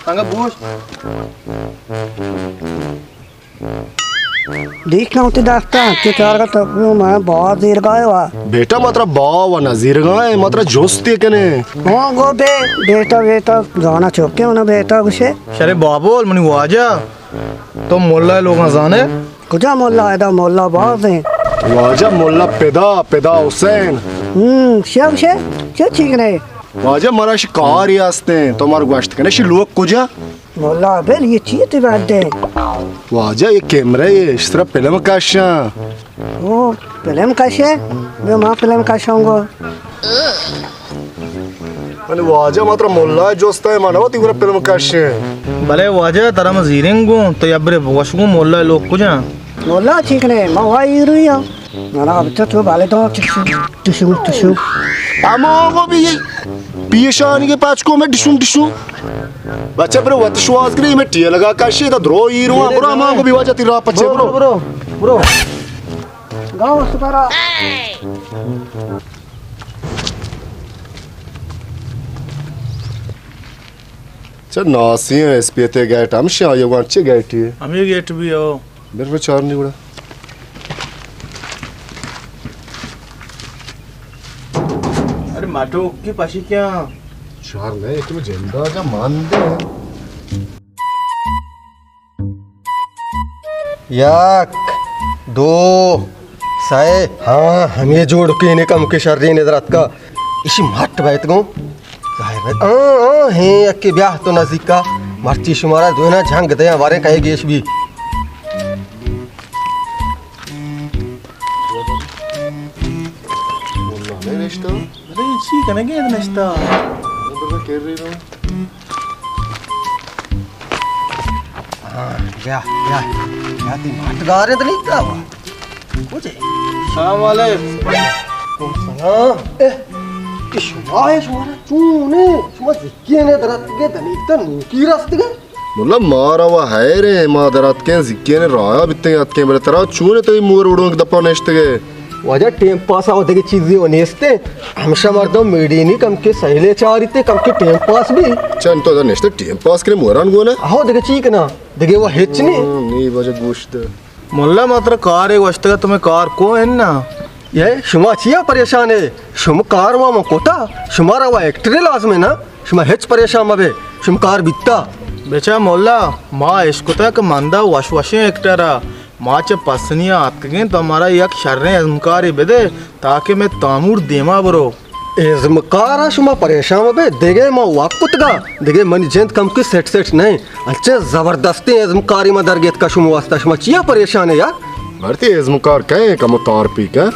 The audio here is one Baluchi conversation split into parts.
انگا بوش۔ دیکھ نہ ہوتی دستا، تو چارگا تو میں باہر زیرگاہ وا۔ بیٹا، ما ترا با و نہ زیرگاہ ایں، ما ترا جستے کنے۔ ہاں گو بے، بیٹا، بیٹا، زانا چوکے ہونا بیٹا گوشے۔ شرے بابول، منی واجہ، تو ملا لوگاں زانے؟ کجا ملا؟ ادا ملا باز ایں۔ واجہ ملا پدا، پدا حسین۔ ہم، شیا گوشے؟ چے چی کنے؟ واجہ، مارا شی کاری ہستیں، تو مارا گوشت کنے، شی لوگ کجا؟ ملا بل، یہ چی تی بات دے؟ واجہ، یہ کیمرہ ہے، اس طرح فلم کشاں۔ او، فلم کشے؟ بے ما فلم کشاں گو۔ منی واجہ، ما ترا ملا جستا ہے، ما نہ وتی گورا فلم کشے۔ بلے واجہ، ترا من زیریں گوں، تو یبرے بگوش گوں ملا لوگ کجا؟ ملا چی کنے؟ ما وا ایروی ہاں۔ نہ، نہ، بچہ تو بالے تو ٹشو، ٹشو، ٹشو۔ ہمو گو بی پیشانی کے پاچ کو میں ڈشوم، ڈشوم۔ بچہ برو وت شواز کرے، میں ٹی لگا کشے، تا درو ایرو، برو ہمو گو بی واجہ تی راہ پچے، برو، برو۔ برو، برو۔ گاؤں سپارا۔ چہ ناسی ہیں، اسپیتے گیٹ، ہمشی آئیے وان چے گیٹی ہے؟ ہمیں گیٹ بھی ہو۔ بر بر چارنی گڑا۔ ارے ماٹو کی پاشی کیا؟ چار نہیں، تم جندا جا مان دے۔ یک، دو، سئے۔ ہاں، ہمے جوڑ کینے کم کے شرین ادر اتکا۔ اشی مٹ بیت گوں۔ ظاہر بیت۔ آں، آں، ہیں، یکے بیا تو نزدیکا۔ مرچی شمارا دوینا جھنگ دیاں، واریں کئے گیش بی۔ واللہ نہیں نشتا۔ ارے، چی کنگے نشتا؟ ہاں، بیا، بیا۔ بیا، تی مٹ گارے تو نہیں تا ہوا۔ کجے؟ السلام علیکم۔ وعلیکم السلام۔ اے، اے شما ہے، شما چون ہے؟ شما زکینے دراتگے، دنیتا نوکی رستگے؟ ملا، مارا و حیریں، ما دراتکیں زکینے رایا بیتیں اتکیں، بلے ترا چون ہے تئی مور اڑونک دپا نشتگے؟ واجہ ٹیم پاس آ دگہ چیزے و نیستے۔ ہمشہ مردم میڑینی کم کے سہلے چاریتے، کم کے ٹیم پاس بھی۔ چن تو ادا نشتے ٹیم پاس کرے موران گونا؟ آہو دگہ چی کنا؟ دگہ وہ ہچ نہیں۔ ہم، نی واجہ گوشت۔ ملا ما ترا کارے گوشتگا، تو میں کار کو اننا؟ یہ شما چیا پریشان ہے؟ شما کار وا من کوتا، شمارا وا ایکٹرے لازم ہے نا؟ شما ہچ پریشان مبے، شما کار بیتا۔ بچا ملا، ما اشکتا کہ مندا وش وشیں ایکٹرا، ما چہ پسنیا آتکگیں، تو مارا یک شریں ازمکارے بدے تاکہ میں تامور دیما برو۔ ازمکارا شما پریشان مبے، دگہ ما وقت کتگا، دگہ منی جند کم کے سیٹ سیٹ نہیں۔ انچیں زبردستیں ازمکارے ما درگیتکا شما واسطہ، شما چیا پریشان ہے یار؟ مرتی ازمکار کئے کمو تعارفی کن۔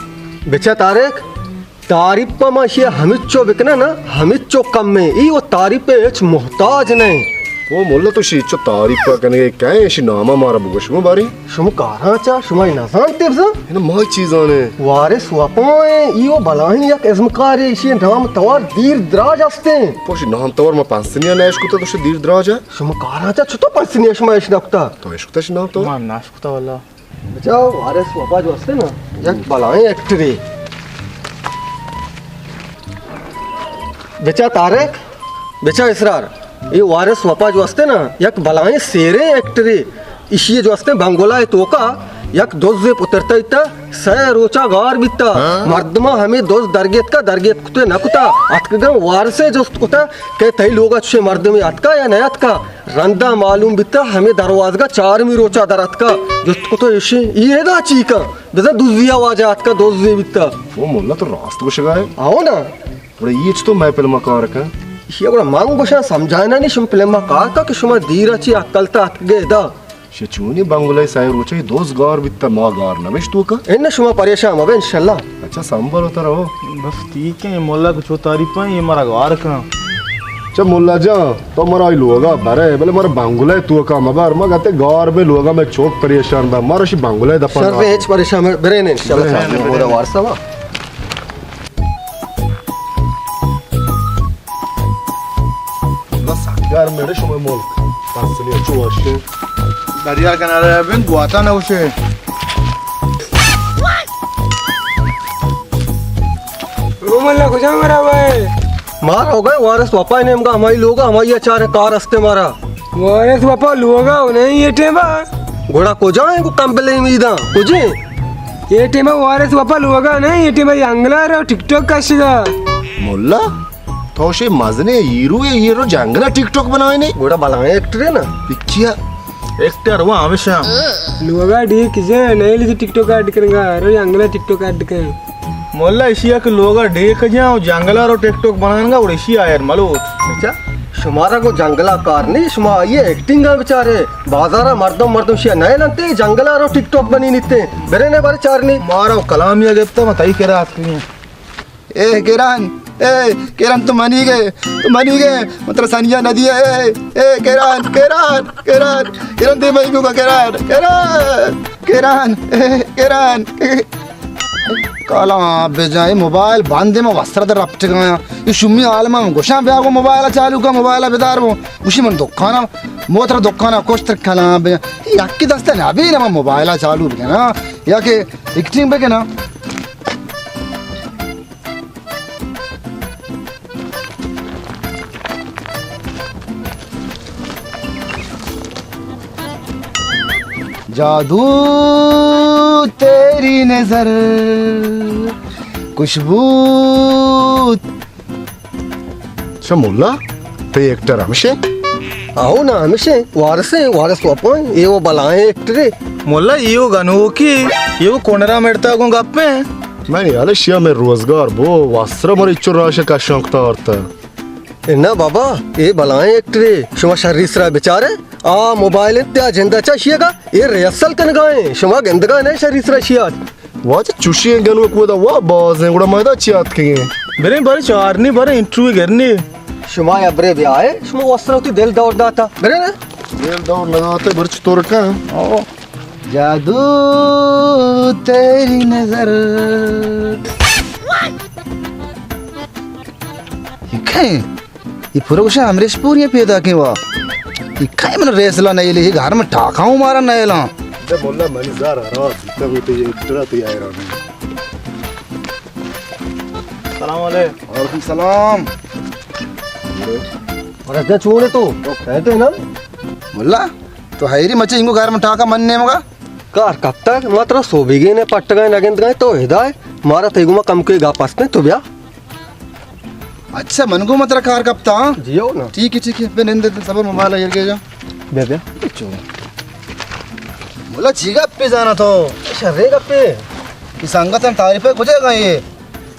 بچا طارق، تعریف پہ ما اشی ہمچو بکناں نا، ہمچو کم ایں۔ ای و تعریف ء ہچ محتاج نہ ایں۔ او ملا، تو شی چو تعریف پہ کنگے کئے؟ اشی نام ء مارا بگوش گوں باریں۔ شما کاراں چا، شما ای نزانتے بزاں؟ اینا ما چی زانیں؟ وارث وپا ایں، ای و بلاہیں یک ازمکارے، اشی نام توار دیر دراج استیں۔ تو اشی نام توار ما پنسنیا نہ اشکتا، تو اشی دیر دراج ہے؟ شما کاراں چا، چطور پنسنیا شما اشناکتا؟ تو اشکتا اشی نام توار؟ ما ناشکتا واللہ۔ بچا وارث وپا جو استے نا، یک بلاہیں ایکٹرے۔ بچا طارق، بچا اسرار، اے وارث وپا جو استے نا، یک بلاہیں سیریں ایکٹرے۔ اشی جو استے بنگلہ توکا یک دزے پترتا ایتا، سئے روچا گار بیتا۔ مردماں ہمے دز درگیتکا، درگیت کتے نہ کتا۔ اتکگاں وارثے جست کتا کہ تئی لوگا چشیں مردمے اتکا یا نہ اتکا؟ رندا معلوم بیتا، ہمے دروازگا چارمی روچا در اتکا۔ جست کتو ایشی، ای ادا چی کن؟ بزاں دزیا واجہ اتکا، دزے بیتا۔ او ملا، تو راست گوشگا ہے۔ آؤ نا۔ گڑا ای چتو مئے پلما کار کن؟ ایشی گڑا من گوشاں سمجھائنا نی، شما پلما کار کن کہ شما دیرا چی عقل تا اتکگے ادا۔ شہ چونی بنگلہ سئے روچے دز گار بیتا، ما گار نبشت تو کن۔ ان شما پریشان مبے انشاءاللہ۔ اچھا، سنبھالو ترا ہو۔ بس ٹھیک ہے، ملا کو چو تعریف ہے، یہ مارا گار کن۔ چہ ملا جان، تو مارا ای لوگا برے، بلے مارا بنگلہ توکا مبر، ما گتے گار بے لوگا میں چوک پریشان با، مارا شی بنگلہ دپا شر نہ۔ ہچ پریشان مبے، برے نے انشاءاللہ برے۔ صاحب، مورا وارثا با۔ بس گار میرے شما ملک، پسنی چو واشے۔ دریا کنارے بین گواتا نہ وشے۔ او ملا کجا مرا بھائی؟ مارا ہو گئے وارث وپا نیمگا، ہمائی لوگا، ہمائی اچار کار استے مارا۔ وارث وپا لوگا نہیں اے ٹیما۔ گڑا کجا ایں گوں کمبلیں امیداں؟ کجیں؟ اے ٹیما وارث وپا لوگا نہیں، اے ٹیما جنگلا رو ٹک ٹاک کشگا۔ ملا، تو شے مزنیں ہیرو اے، ہیرو جنگلا ٹک ٹاک بنائینے۔ گڑا بلائیں ایکٹر اے نا۔ پچیا؟ ایکٹر وا ہمیشہ۔ لوگا ڈیک جا، نہیں لگی ٹک ٹاک ایڈ کرنگا، رو جنگلا ٹک ٹاک ایڈ کرنگا۔ مولا، ایشی ءَ کہ لوگ ءَ ڈیک جاں ءُ جنگل ءَ رو ٹک ٹوک بنائینگ ءَ، گڑا ایشی ءَ آئر ملوٹ۔ اچھا، شمارا گوں جنگل ءَ کار نی، شما آئی ءِ ایکٹنگ ءَ بچارے۔ بازار ءَ مردم، مردم شیا نئیل انت، جنگل ءَ رو ٹک ٹوک بنی نیتے۔ برے نے بارے چارنی۔ مارا کلامی ءَ گپتا، ما تئی کرا اتکگیں۔ اے کران، اے کران، تو منی گے، تو منی گے، من ترا سنیا نہ دیا۔ اے، اے کران، کران، کران، کران، دے بھائی کو کران، کران، کران، اے کران۔ کالا بجائے موبائل بند، ما وستر در رپٹگایا۔ یہ شمی عالم ہم گوشاں بیا گو موبائل چالو کا، موبائل بدار بو۔ گوشی من دکانا، موتر دکانا کشتر کلا بجا۔ یکی دست نہ بی نہ موبائل چالو بکنا، یا کہ ایکٹنگ بکنا۔ جادو تیری نظر، خوشبو۔ اچھا ملا، تئی ایکٹر ہمشے؟ آہو نا، ہمشے۔ وارث ایں، وارث وپا ایں، اے وہ بلائیں ایکٹرے۔ ملا، اے وہ گنوکی، اے وہ کنرا مرتا گوں گپیں۔ من یال شیا میں روزگار بو، واسرا مر اچو راش کشان کتا آرتا۔ اے نا بابا، اے بلائیں ایکٹرے، شما شری سرا بچارے، آ موبائل انت یا جندا چا شیگا، اے ریہرسل کنگا ایں، شما گندگا نہ شری سرا شیات۔ واجہ چوشی گنوک ودا وا بازیں، گڑا ما ادا چی آتکگیں؟ بریں بارے چارنی، بارے انٹرویو گرنی۔ شما یا برے بیائے، شما واسرا وتی دل دور داتا۔ برے نا۔ دل دور نہ داتے، بر چطور کن؟ او۔ جادو تیری نظر۔ یہ کہیں؟ یہ پورا گوشا امریش پوری پیدا کیں وا۔ یہ کہیں من ریس لا نہیں لے، یہ گھر میں ٹاکا ہوں مارا نہیں لا۔ دے مولا منی زار حراب، تم تو یہ اترا تو یہ حیران۔ سلام علیکم۔ وعلیکم سلام۔ اور اتنا چوڑے تو، تو کہتے ہیں نا؟ مولا، تو حیری مچے انگو گھر میں ٹاکا من نیمگا؟ کار کپتا، ما ترا سوبیگے نے پٹگا نگندگا، تو ہدائے، مارا تئی گما کم کوئی گپ است نے، تو بیا۔ اچھا، من گو ما ترا کار کپتا، ہاں؟ جی ہو نا۔ ٹھیک ہے، ٹھیک ہے، بے نند صبر موبائل ہے، یہ جا۔ بیا، بیا۔ چو۔ مولا چی گپ پہ جانا تو؟ شرے گپ پہ۔ یہ سنگتن تعریف ہے، کجے گا یہ؟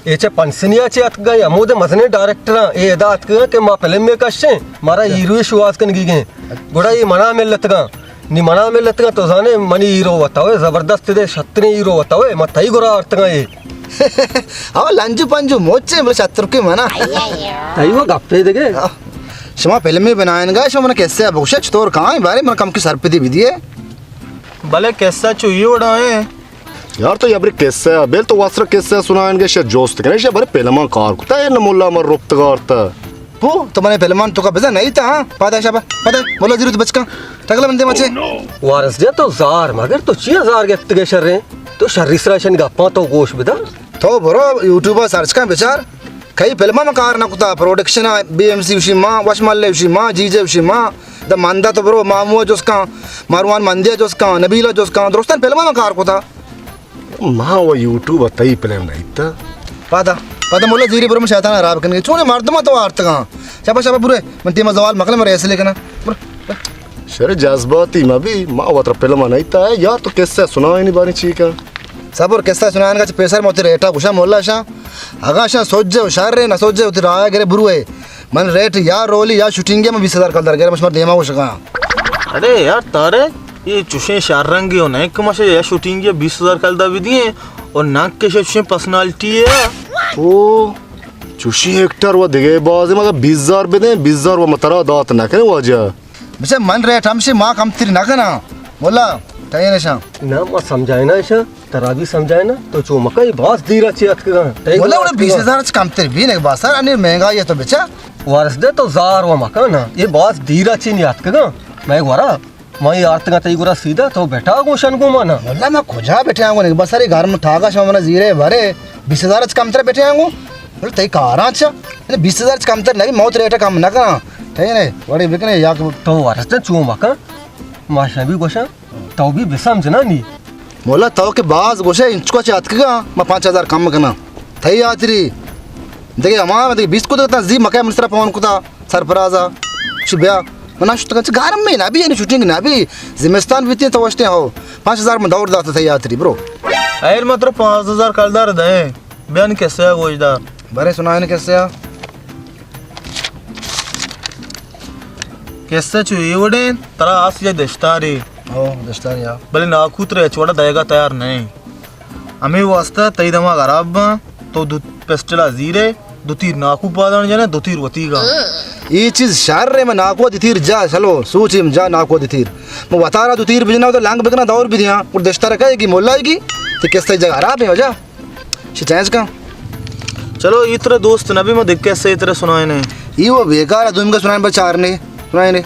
اے چہ پنسنیا چہ اتکگاں، ہمودے مزنیں ڈائریکٹراں، اے ادا اتکگاں کہ ما فلم میں کشیں، مارا ہیروئے شوہاز کنگی گیں۔ گڑا اے منا ملتگاں، نی منا ملتگاں، تو زانے منی ہیرو وتاوے، زبردست دے شتریں ہیرو وتاوے، ما تئی گورا آرتگاں اے۔ او لنجو پنجو موچے، بلے شتر کے منا۔ تئی وہ گپے دگے۔ شما فلمے بنائنگا، شما من کسے بگوشے چطور کائیں، بارے من کم کی سرپدی بدیے۔ بلے کسہ چو یہ وڑا ہیں۔ یار تو یبرے کسہ، بل تو واسرا کسہ سنائن گے، شہ جوست کنے، شہ برے پلمان کار کتا، اے نہ مولا مر رپتگارتا۔ پو، تو منے پلمان تو کا بزن نہیں تا، ہاں؟ پادا شابا، پادا، مولا زیرو تو بچکا، ٹگلا من دے مچے۔ وارث جان تو زار، مگر تو چیا زار گپت گے شریں؟ تو شری سرا شن گپاں تو گوش بدا۔ تو برو یوٹیوب سرچ کن بچار۔ کئی فلم ما کار نہ کتا، پروڈکشن، بی ایم سی وشی ما، وش ملے وشی ما، جی جے وشی ما، دا ماندا تو برو، مامو جس کان، مروان مندی جس کان، نبیلہ جس کان، درستان فلم ما کار کتا۔ ما و یوٹیوب تئی فلم نہیں تا۔ پادا، پادا مولا زیری برو، من شیطان خراب کنگے۔ چونے مردم تو آرتگاں۔ شابا، شابا برے، من ٹیم زوال مکل، من ریس لے کنا۔ برو، برو۔ شر جذباتی مبی، ما وتر فلم نہیں تا۔ یار تو کسہ سنائنی بانی چی کا؟ صبر، کسہ سنائن کا چ پیسر موتی ریٹا گوشا مولا شاہ۔ اگاں شاہ سوجے و شر نہ سوجے، وتی راہ گرے بروے۔ من ریٹ یا رولی یا شوٹنگ میں بیس ہزار کلدار گرے، مش مر دیما گوشگا۔ ارے یار تارے، یہ چوشیں شر رنگی ہو نہیں کہ مش یا شوٹنگ یا بیس ہزار کلدار بھی دیے اور نہ کہ چوشیں پرسنالٹی ہے۔ او، چوشیں ایکٹر و دیگه بازی مگا بیس ہزار بدیں، بیس ہزار و مترا دات نہ کرے واجہ۔ بچہ من ریٹ ہمشی ما کمتری نہ کناں۔ مولا، تئی نشان۔ نہ، ما سمجھائنا ایشاں، ترا بھی سمجھائنا، تو چو مکہ یہ باز دیرا چی اتکگا۔ مولا، انہیں بیس ہزار چ کمتر بھی نہیں باسر، انی مہنگائی ہے تو بچہ۔ ورز دے تو زار و مکہ نا، یہ باز دیرا چی نہیں اتکگا۔ میں گورا، میں آرتگا تئی گورا سیدھا، تو بیٹا گوشن گو مانا۔ مولا، ما کجا بیٹھے آنگو نہیں، باسر یہ گھر میں ٹھاگا شما منا زیرے بھرے، بیس ہزار چ کمتر بیٹھے آنگو۔ مولا، تئی کاراں چا، بیس ہزار چ کمتر نہیں، موت ریٹ کم نہ کنا۔ ٹھیک ہے، وڑے بکنے یا کہ تو ورستے چون مکن، ما شاہ بھی گوشاں، تو بھی بسمجھ نہ نی۔ مولا تو کہ باز گوشے انچکو چہ اتکگا، ما پانچ ہزار کم کناں۔ تئی ہاتری۔ دگہ ہما دگہ بیست کو دگہ زی مکہ من سرا پون کتا، سرپرازا۔ چی بیا۔ من اشتگاں چہ گرم میں نبی، یعنی شوٹنگ نبی۔ زمستان بیتی تو وشتے ہو۔ پانچ ہزار من دور داتا تئی ہاتری، برو۔ ایر متر پانچ ہزار کلدار دے۔ بیان کسے گوشدار۔ برے سنائن کسے۔ کسہ چو اے وڑیں، ترا آس یا دشتارے۔ او، دشتارے، آ۔ بلے ناکو ترا ہچ وڑا دئیگا تیار نہ ایں۔ ہمے واسطہ تئی دماغ خراب باں، تو دو پسٹلا زیرے، دو تیر ناکو پادان جنے، دو تیر وتیگا۔ اے چیز شر ہے، من ناکو دی تیر جا، چلو، سوچیم جا ناکو دی تیر۔ من وتارا دو تیر بجنا تو لنگ بکنا دور بدیاں، اور دشتار کہے گی، مولا کی، تو کسہ جگہ خراب ہے، وجہ۔ چی چینج کن۔ چلو، ای ترا دوست نبی، ما دگہ کسہ ای ترا سنائینے۔ ای وہ بیکار ہے، دومی کا سنائن بچارنے، سنائینے۔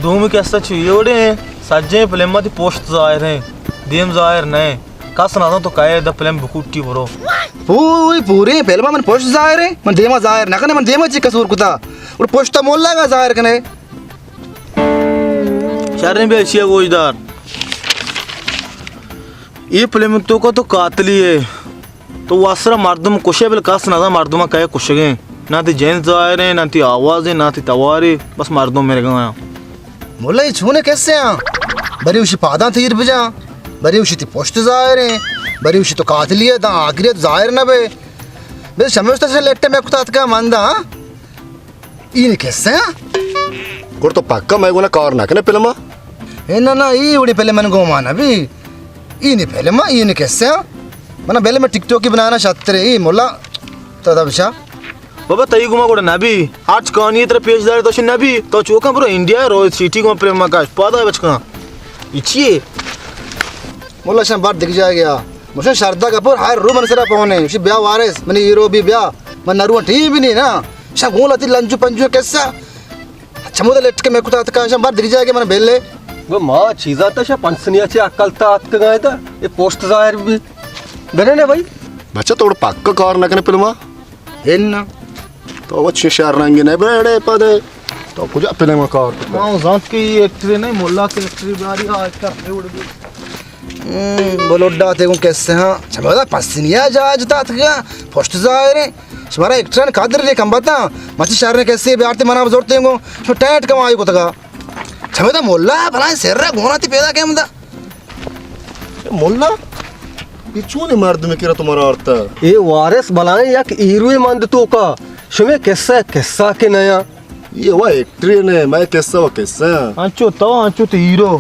دومی کسہ چی یہ وڑے ہیں، سجیں فلم تی پشت ظاہر ہیں، دیم ظاہر نہیں۔ کس نہ تو کہے دا فلم بکوٹی برو۔ پوری، پوری فلم من پشت ظاہر ہیں، من دیما ظاہر نہ کنے، من دیما چی قصور کتا۔ اور پشت مولا کا ظاہر کنے۔ شریں بے چیا گوشدار۔ یہ فلم تو کا تو قاتلی ہے۔ تو واسرا مردم کشے، بلے کس نہ زان مردم کئے کشگیں۔ نہ تی جنس ظاہر ہیں، نہ تی آواز ہیں، نہ تی توارے، بس مردم مرگا ہیں۔ مولا، یہ چونے کسے ہیں؟ بری اشی پاداں تیر بجاں، بری اشی تی پشت ظاہر ہیں، بری اشی تو قاتلی ہے، داں آخری تو ظاہر نہ بے۔ بس شمشتا سے لٹے میں کتا تکا مندہ، ہاں؟ ای نی کسہ؟ گڑ تو پکا مئے گونا کار نہ کنے فلم ء؟ اے نہ نہ، ای وڑی فلم من گوما نہ بی۔ ای نی فلم، ای نی کسہ۔ من فلم ٹک ٹاک کی بنانا شترے، ای مولا، تو دا بچا۔ بابا، تئی گوما گڑا نہ بی۔ ہرچ کانی تر پیش دارے تو شی نہ بی۔ تو چوکاں برو انڈیا، روز سٹی گوما فلم کاش، پادا بچکاں۔ ای چیے؟ مولا شان بار دگہ جاگہ آ۔ مشن شردا کپور ہر رو من سرا پونے۔ مشی بیا وارث، منی ہیرو بی بیا۔ من نرو ٹیم بھی نہیں نا۔ شان گول اتی لنجو پنجو کسا۔ چمود لٹ کے میں کتا تکا شان بار دگہ جاگہ من بیلے۔ وہ ما چیزا تا شا پنسنیا چے عقل تا اتک گئے تا۔ یہ پوسٹ ظاہر بھی۔ بنے نا بھائی۔ بچہ تو پکا کار نہ کنے پلما۔ ہن۔ تو وہ چھ شہر رنگی نہیں بیڑے پدے۔ تو کجا پلما کار کتا؟ ما زانت کہ یہ ایکٹری نہیں، مولا کے ایکٹری باری آج کر اڑ گئی۔ ہم، بلوڈا تے گوں کسے ہاں۔ چمودا پسنیا جاج تاتکا، پشت ظاہر ہیں۔ شمارا ایکٹران قدر دے کم بتا۔ مچی شر نے کسے بیارتے منا بزورتے گوں۔ شما ٹیٹ کمائی کتگا۔ چمودا مولا بلائیں سر گونا تی پیدا کم دا۔ مولا، یہ چونیں مردمے کرا تو مارا آرتا؟ اے وارث بلائیں یک ہیروئے مند توکا۔ شمے کسہ، کسہ کے نیا۔ یہ وا ایکٹری نے، میں کسہ و کسہ۔ انچو تو، انچو تو ہیرو۔